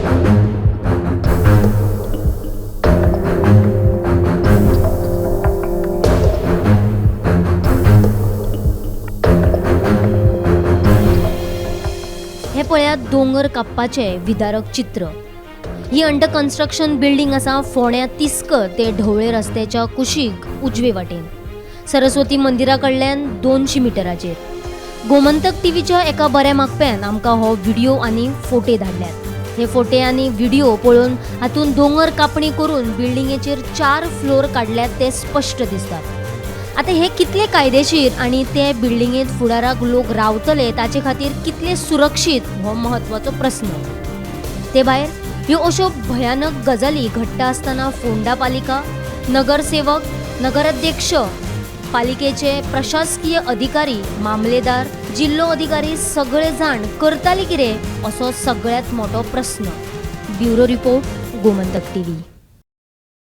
हे पळयात दोंगर कापपाचें विदारक चित्र. ही अंडर कन्स्ट्रक्शन बिल्डींग आसा फोंड्या तिस्क ते ढवळे रस्त्याच्या कुशीक उजवे वाटेन सरस्वती मंदिरा कडल्यान 200 मिटराचेर. गोमंतक टीव्हीच्या एका बऱ्या मागप्यान आमकां हो व्हिडिओ आनी फोटे धाडल्यात. हे फोटे आनी व्हिडिओ पळोवन हातूंत दोंगर कापणी करून बिल्डिंगेचेर 4 फ्लोर काडल्यात ते स्पश्ट दिसतात. आतां हे कितले कायदेशीर आनी ते बिल्डिंगेंत फुडाराक लोक रावतले ताचे खातीर कितले सुरक्षीत हो म्हत्वाचो प्रस्न. ते भायर ह्यो अश्यो भयानक गजाली घडटा आसतना फोंडा पालिका, नगरसेवक, नगराध्यक्ष, पालिकेचे प्रशासकीय अधिकारी, मामलेदार, जिल्लो अधिकारी सगळे जाण करताले कितें असो सगळ्यांत मोठो प्रस्न. Bureau report, Gomantak TV.